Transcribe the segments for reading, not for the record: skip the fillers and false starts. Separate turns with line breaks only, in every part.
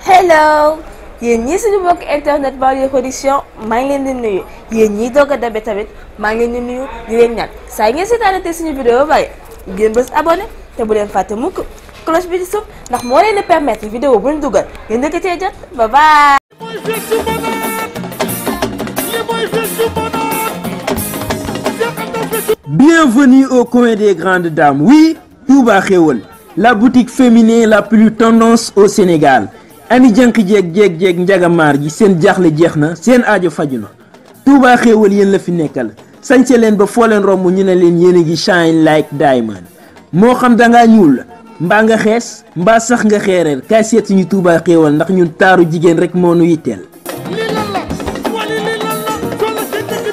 hello yéen ñii suñu mbokk internet Banlieue production maa ngi leen di nuyu yéen ñii doog a dabe tamit maa ngi leen di nuyu di leen ñaan saa ngeen seetaanate suñu vidéo ba pare ngeen bës abonné te bu leen fàtte mukk cloche bi di suuf ndax moo leen di permettre vidéo buñ dugal ngeen dëkk cee jot bye bye.
Bienvenue au coin des grandes dames. Oui, Touba Xéwal, la boutique féminine la plus tendance au Sénégal. Ani jank jeeg njagamar ji seen jaxle jeexna seen aajo fajuna. Touba Xéwal yeen la fi nekkal. Sañse leen ba foo leen romb ñu ne leen yéen a ngi shine like diamond. Moo xam da ngaa ñuul mbaa nga xees mbaa sax nga xeereer kaay seet suñu Touba Xéwal ndax ñun taaru jigéen rek moo nu yitteel.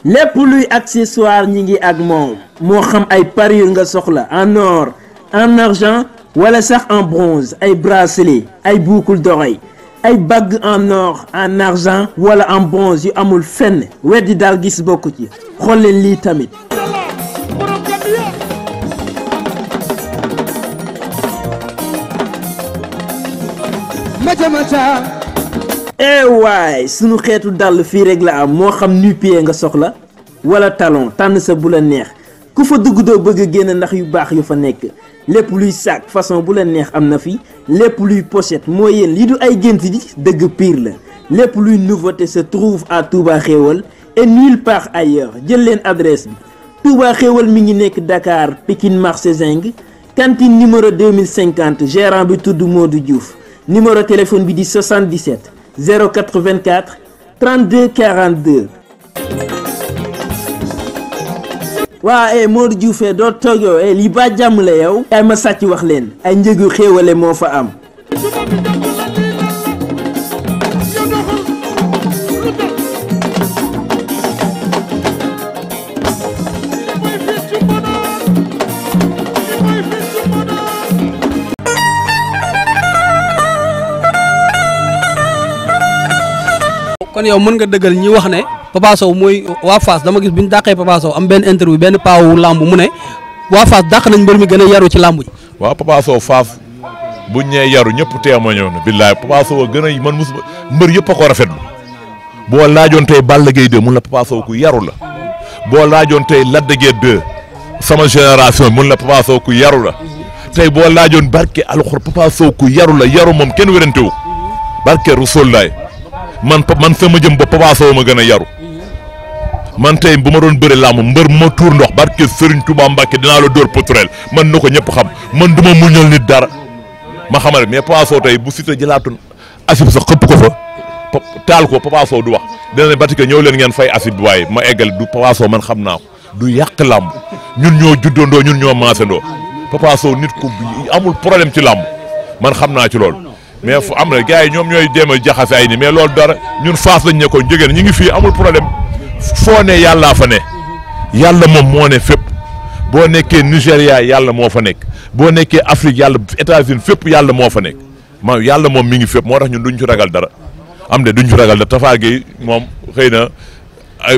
lépp luy accessoire ñi ngi ak moom moo xam ay parure nga soxla en or en argent wala sax en bronze ay bracelet ay boucle d'oreille ay bague en or en argent wala en bronze yu amul fenn weddi daal gis bokku ci xool leen lii tamit. waay sunu xeetu dàll fii rek la am moo xam nu-pieds nga soxla wala talon tànn sa bu la neex ku fa dugg doo bëgg a génn ndax yu baax yu fa nekk lépp luy sac façon bu la neex am na fi lépp luy pochette moo yéen lii du ay gént di dëgg pire la lépp luy nouveauté se trouve à Touba Xéwal et nulle part ailleurs jël leen adresse bi Touba Xéwal mi ngi nekk Dakar Pikine marché Zinc cantine numéro 2050 gérant bi tudd Modou Diouf numéro téléphone bi di 77 084 32 42. waa Modou Diouf doo toog yow lii ba jàmm la yow. ay ma sàcc wax leen ay njëgu xéewale moo fa am.
kon yow mën nga dëggal ñi wax ne Papa Sow mooy waa Fass dama gis bu ñu dàqee Papa Sow am benn interview benn paawu làmb mu ne waa Fass dàq nañ mbër mi gën a yaru ci làmb ji.
waaw Papa Sow Fass buñ ñee yaru ñëpp témoigné na billaay Papa Sow gën a man mos mbër yëpp a ko rafetlu boo laajoon tey Balla Gaye 2 mun la Papa Sow ku yaru la boo laajoon tey Lac de Guiers 2 sama génération mun la Papa Sow ku yaru la tey boo laajoon barke alxur Papa Sow ku yaru la yaru moom kenn wérante wu barke Rasulullaay man sama jëm ba Papa Sow ma gën a yaru man tey bu ma doon bëre làmb mbër ma tuur ndox barke Serigne Touba Mbacke dinaa la dóor poturel man na ko ñëpp xam man du ma muñal nit dara ma xamal mais Papa Sow tey bu Siteu jëlaatoon asib sax xëpp ko fa taal ko Papa Sow du wax dina ne Batika ñëw leen ngeen fay asib bi waaye ma eggal du Papa Sow man xam naa ko du yàq làmb ñun ñoo juddandoo ñun ñoo maasandoo Papa Sow nit ku amul problème ci làmb man xam naa ci loolu. mais fu am na gars yi ñoom ñooy jéem a jaxase ay ni mais loolu dara ñun Fass lañ ne ko njëgeen ñi ngi fii amul problème foo ne yàllaa fa ne yàlla moom moo ne fépp boo nekkee Nigéria yàlla moo fa nekk boo nekkee Afrique yàlla États-Unis fépp yàlla moo fa nekk yàlla moom mi ngi fépp moo tax ñun duñ ci ragal dara am de duñ ci ragal dara Tafa Gueye moom xëy na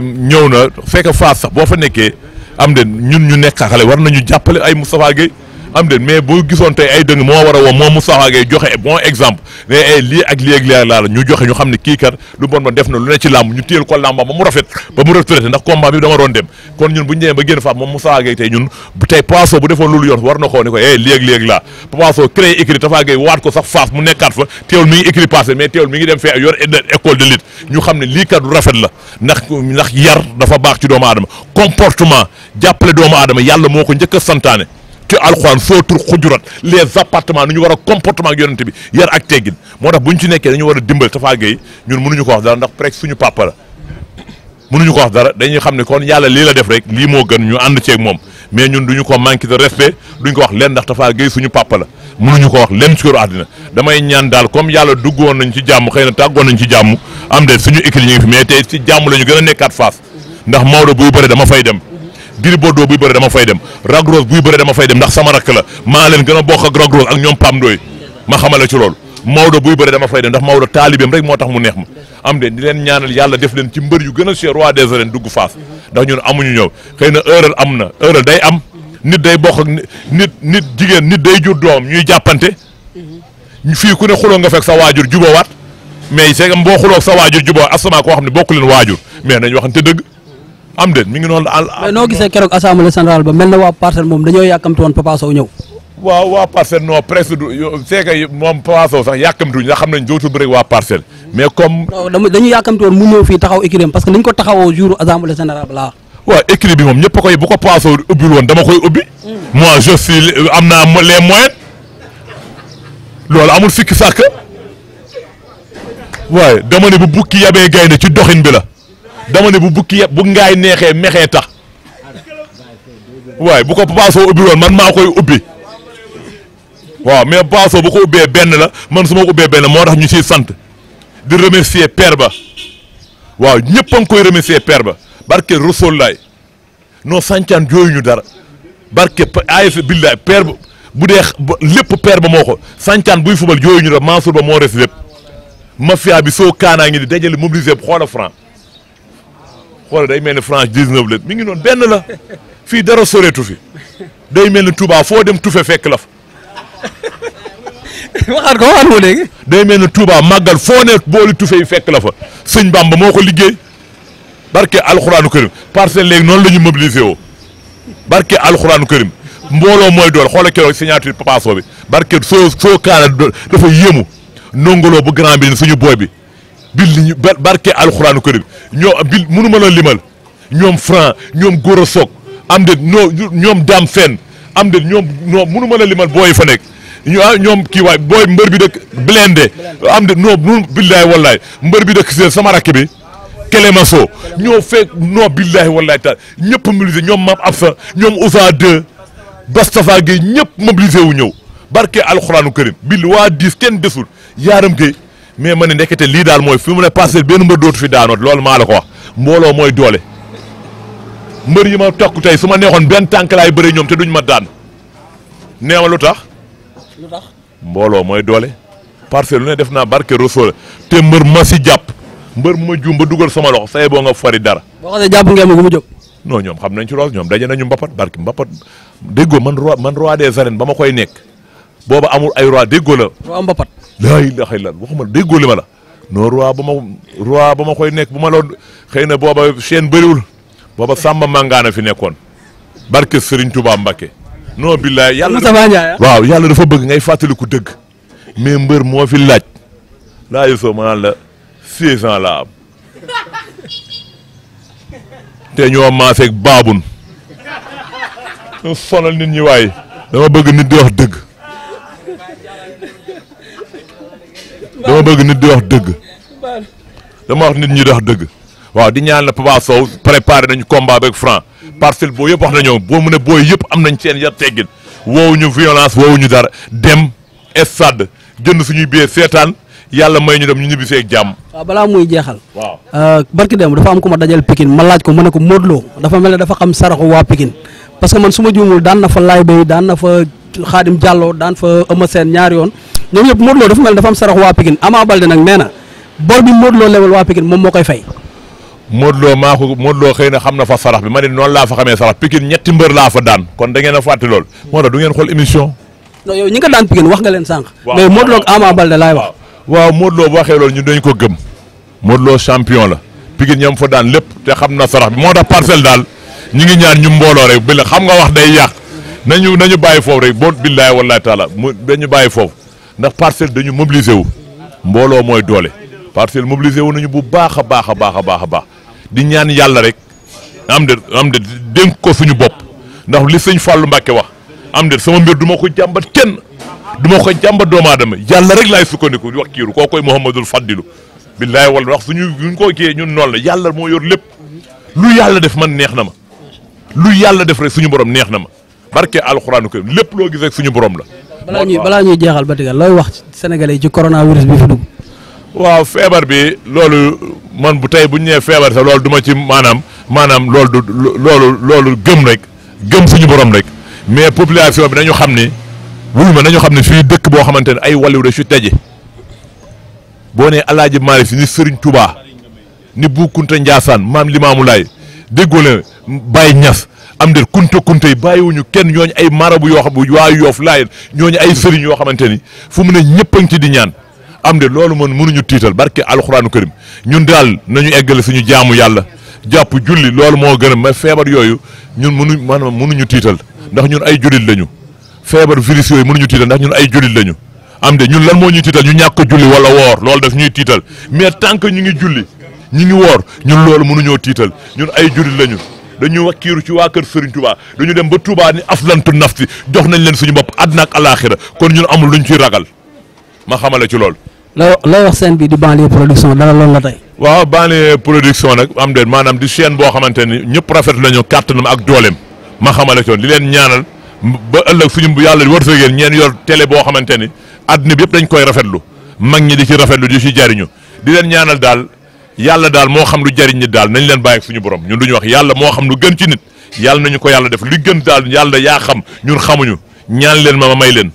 ñëw na fekk Fass sax boo fa nekkee am de ñun ñu nekk xale war nañu jàppale ay Moustapha Gueye am de mais boo gisoon tey ay dëng moo war a woo moom Moustapha Gueye joxe bon exemple mais lii ak lii ak lii laa la ñu joxe ñu xam ne kii kat lu bon def na lu ne ci làmb ñu téyel ko làmba ba mu rafet ba mu retraité ndax combat bi dama doon dem kon ñun bu ñu demee ba génn faat moom Moustapha Gueye tey ñun tey Papa Sow bu defoon loolu yoon war na koo ne ko lii ak lii ak laa Papa Sow créé écrit Tafa Gueye waat ko sax Fass mu nekkaat fa teewul mi ngi écrit passé mais teewul mi ngi dem fee yor école de lutte ñu xam ne lii kat du rafet la ndax yar dafa baax ci doomu aadama comportement jàppale doomu aadama yàlla moo ko njëkk a santaane ci alxuraan sootur xujurat les appartements nu ñu war a comportement ak yonent bi yar ak teggin moo tax buñ ci nekkee dañu war a dimbal Tafa Gueye ñun mënuñu ko wax dara ndax presque suñu papa la mënuñu ko wax dara dañuy xam ne kon yàlla lii la def rek lii moo gën ñu ànd ceeg moom mais ñun duñu ko manqué de respect duñ ko wax leen ndax Tafa Gueye suñu papa la mënuñu ko wax leen ci këru àddina damay ñaan daal comme yàlla duggoon nañ ci jàmm xëy na tàggoon nañ ci jàmm am de suñu écrit ñu ngi fi mais tey ci jàmm la ñu gën a nekkaat Fass ndax Maodo buy bëre dama fay dem Gris Bordeaux buy bëre dama fay dem Lac Rose buy bëre dama fay dem ndax sama rakk la maa leen gën a bokk ak Lac Rose ak ñoom Pam Ndoye ma xamale ci loolu Maodo buy bëre dama fay dem ndax Maodo taalibeem rek moo tax mu neex ma am de di leen ñaanal yàlla def leen ci mbër yu gën a cher roi des arènes dugg Fass ndax ñun amuñu ñëw xëy na heural am na heural day am nit day bokk ak nit jigéen nit day jur doom ñuy jàppante fii ku ne xuloo nga fekk sa waajur jubóowaat mais c'est que boo xuloo sa waajur jubóo asama koo xam ne bokku leen waajur mais nañ waxante dëgg am déet mi ngi noonu.
mais noo gisee keroog assemblée générale ba mel na waa Parcelle moom dañoo yàkkamti woon Papa Sow ñëw.
waaw waa Parcelle non presque du c'est que moom Papa Sow sax yàkkamtuñu nga xam nañ dootul bëri waa Parcelle mais comme.
non dañu yàkkamti woon mu ñëw fii taxaw écurie parce que niñ ko taxawoo jour assemblée générale ba laa.
waaw écurie bi moom ñëpp a koy bu ko Papa Sow ubbil woon dama koy ubbi. moi je suis am naa les moyens loolu amul sikki sàkk waaye dama ne bu bukki yabee gaynde ci doxin bi la dama ne bu bukki yab bu ngaay neexee mexee tax waaye bu ko Papa Sow ubbi woon man maa koy ubbi waaw mais Papa Sow bu ko ubbee benn la man su ma ko ubbee benn moo tax ñu siy sant di remercier père ba waaw ñëpp a ngi koy remercier père ba barke Rasuul laay non sàncaan jooyu ñu dara barke ASC billaay père ba bu dee lépp père ba moo ko sàncaan buy fubal jooyu ñu dara Mansour ba moo res lépp mafia bi soo kaanaa ngi di dajale mobiliser xoola franc xoola day mel ni France 19 la mi ngi noonu benn la fii dara soreetu fi day mel ni Touba foo dem tufe fekk la fa.
waxaat ko léegi.
day mel ni Touba màggal foo ne booli tufe yi fekk la fa sëñ Bamba moo ko liggéey barke alxuraanu karim Parcelle léegi noonu la ñu mobiliser woo barke alxuraanu karim mbooloo mooy dool xoola keroog signature Papa Sow bi barke soo kaana dafa yéemu. nongoloo bu grand bi suñu booy bi bil li ñu barke alxuraanu karim ñoo bil mënu ma la limal ñoom franc ñoom góor a soog am de ñoom daam fenn am de ñoom non mënu ma la limal booy fa nekk ñoom kii waay booy mbër bi dëkk blindé am de non billaay wallaay mbër bi dëkk si sama rakk bi Kélémaso ñoo fekk non billaay wallaay taal ñëpp mobilisé ñoom Mame Absa ñoom Ousa 2 Bastafa Gueye ñëpp mobilisé wu ñëw barke alxuraanu karim bil waa 10 kenn desul yaaram Gueye mais ma ne ndekete lii daal mooy fi mu ne Parcelle benn mbër dootu fi daanoot loolu maa la ko wax mbooloo mooy doole mbër yi ma tokk tey su ma neexoon benn tànk laay bëre ñoom te duñ ma daan nee ma lu tax mbooloo mooy doole Parcelle lu ne def naa barke Rasuul te mbër ma si jàpp mbër mu ma juum ba dugal sama loxo say boo nga fari dara.
boo xam ne jàpp ngeen ma gu mu jóg.
non ñoom xam nañ ci loolu ñoom daje nañu mbapat barke mbapat déggoo man roi des arènes ba ma koy nekk booba amul ay roi déggoo la.
roi mbapat.
laa ilaaha illallaah waxuma déggoo li ma la non roi ba ma koy nekk bu ma loon xëy na booba chaîne bëriwul booba Samba Mangana fi nekkoon barke Serigne Touba Mbacké non billaay yàlla waaw yàlla dafa bëgg ngay fàttaliku dëgg mais mbër moo fi laaj laa yosoo ma naan la 16 ans laa am te ñoo maaseeg baabun ñu sonal nit ñi waaye dama bëgg nit di wax dëgg dama bëgg nit di wax dëgg dama wax nit ñi di wax dëgg waaw di ñaan la Papa Sow préparé nañu combat avec franc Parcelle boo yëpp wax nañoo boo mu ne booy yëpp am nañ seen yar teggin woowuñu violence woowuñu dara dem stade jënd suñuy biir seetaan yàlla may ñu dem ñu ñibbisee ak jàmm.
waaw balaa muy jeexal.
waaw
barki dem dafa am ku ma dajal Pikine ma laaj ko ma ne ko Modou Lo dafa mel ne dafa xam saraxu waa Pikine parce que man su ma juumul daan na fa Laye Bay daan na fa Khadim Diallo daan fa Eumeu Sène ñaari yoon ñoom ñëpp Modou Lo dafa mel ne dafa am saraxu waa Pikine Ama Baldé nag nee na bor bi Modou Lo lebal waa Pikine moom moo koy fay.
Modou Lo xëy na xam na fa sarax bi ma ne noonu laa fa xamee sarax Pikine ñetti mbër laa fa daan kon da ngeen a fàtte lool moo tax du ngeen xool émission.
non yow ñi nga daan Pikine wax nga leen sànq. mais Modou Lo ak Ama Baldé laay wax.
waaw Modou Lo bu waxee loolu ñu dañ ko gëm Modou Lo champion la Pikine ñam fa daan lépp te xam na sarax bi moo tax Parcelle daal ñu ngi ñaan ñu mbooloo rek bi la xam nga wax day yàq nañu bàyyi foofu rek boo billaay wallaay taala dañu bàyyi foofu ndax Parcelle dañu mobiliser wu mbooloo mooy doole Parcelle mobiliser wu nañu bu baax a baax a baax a baax a baax di ñaan yàlla rek am de dénk ko suñu bopp ndax li sëñ Fallou Mbacke wax am de sama mbir du ma ko jàmbat kenn du ma ko jàmbat doomu aadama yàlla rek laay sukkandiku wax kiiru koo koy Mouhamadul Fadilu billaay wala wax suñu ko kii ñun noonu la yàlla moo yor lépp lu yàlla def man neex na ma lu yàlla def rek suñu borom neex na ma barke alxuraanu karim lépp loo gis rek suñu borom la.
balaa ñuy jeexal Batika looy wax Sénégalais yi ci coronavirus bi fi dugg.
waaw feebar bi loolu man bu tey bu ñu nee feebar sax loolu du ma ci maanaam loolu gëm rek gëm suñu borom rek mais population bi nañu xam ni wuyu ma nañu xam ne fii dëkk boo xamante ne ay wàllu rek fi taje boo nee El Hadj Malick Sy ni Serigne Touba ni Bou Kounta Ndiassane maam Limamou Laye déggoo leen Baye Niass am de kunta yi bàyyiwuñu kenn ñooñu ay marabu yoo xam waa Yoof Laayeen ñooñu ay sëriñ yoo xamante ni fu mu ne ñëpp a ngi ci di ñaan am de loolu man mënuñu tiital barke alxuraanu karim ñun daal nañu eggale suñu jaamu yàlla jàpp julli loolu moo gën a mais feebar yooyu ñun mënuñu tiital ndax ñun ay jullit lañu feebar virus yooyu mënuñu tiital ndax ñun ay jullit lañu am de ñun lan moo ñuy tiital ñu ñàkk a julli wala woor loolu daf ñuy tiital mais tant que ñu ngi julli ñu ngi woor ñun loolu mënuñoo tiital ñun ay jullit lañu dañu wakkiiru ci waa kër Serigne Touba dañu dem ba Touba ni aslantu nafsi jox nañ leen suñu bopp àddina ak alaaxira kon ñun amul luñ ciy ragal ma xamale ci loolu.
loo wax seen bi di Banlieue production dara loolu la tey.
waaw Banlieue production nag am de maanaam di chaîne boo xamante ni ñëpp rafet nañu kàttanam ak dooleem ma xamale ci woon di leen ñaanal ba ëllëg suñu yàlla wërsëgeen ñeen yor télé boo xamante ni àddina bi yëpp dañ koy rafetlu mag ñi di ci rafetlu di ci jariñu di leen ñaanal daal yàlla daal moo xam lu jariñ nit daal nañ leen bàyyi ak suñu borom ñun duñu wax yàlla moo xam lu gën ci nit yàlla nañu ko yàlla def lu gën daal yàlla yaa xam ñun xamuñu ñaan leen ma may leen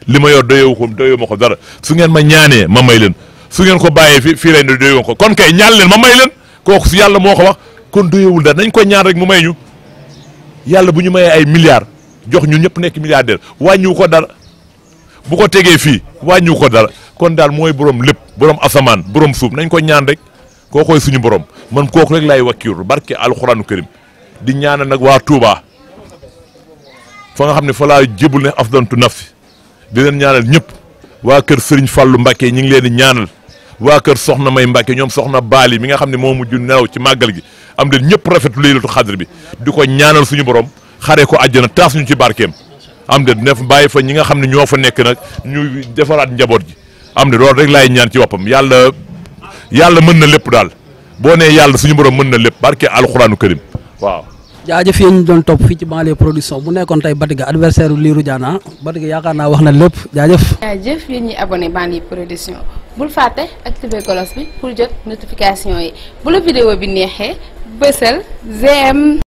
li ma yor doyewu ma ko dara su ngeen ma ñaanee ma may leen su ngeen ko bàyyee fii lay ne doyewu ko kon kay ñaan leen ma may leen kooku si yàlla moo ko wax kon doyewul dara nañ ko ñaan rek mu may ñu yàlla bu ñu mayee ay milliards jox ñun ñëpp nekk milliardaire wàññiwu ko dara bu ko tegee fii wàññiwu ko dara kon daal mooy borom lépp borom asamaan borom suuf nañ ko ñaan rek kookoy suñu borom man kooku rek laay wakkiiru barke alxuraanu karim di ñaanal nag waa Touba fa nga xam ne fa laa jébul ne afdantu nafsi di leen ñaanal ñëpp waa kër Serigne Fallou Mbacké ñi ngi leen di ñaanal waa kër Soxna May Mbacké ñoom Soxna Baali mi nga xam ne moo mujj nelaw ci màggal gi am de ñëpp rafetu laylatu xadr bi di ko ñaanal suñu borom xaree ko àjjana taas ñu ci barkeem am de def bàyyi fa ñi nga xam ne ñoo fa nekk nag ñu defaraat njaboot ji am de loolu rek laay ñaan ci woppam yàlla mën na lépp daal boo nee yàlla suñu borom mën na lépp barke alxuraanu karim waaw.
jaajëf yéen ñu doon topp fii ci Banlieue production bu nekkoon tey Batika adversaire u Lirou Diane Batika yaakaar naa wax na lépp jaajëf.
jaajëf yéen ñi abonné Banlieue production bul fàtte activer cloche bi pour jot notification yi bu la vidéo bi neexee bësal j'aime.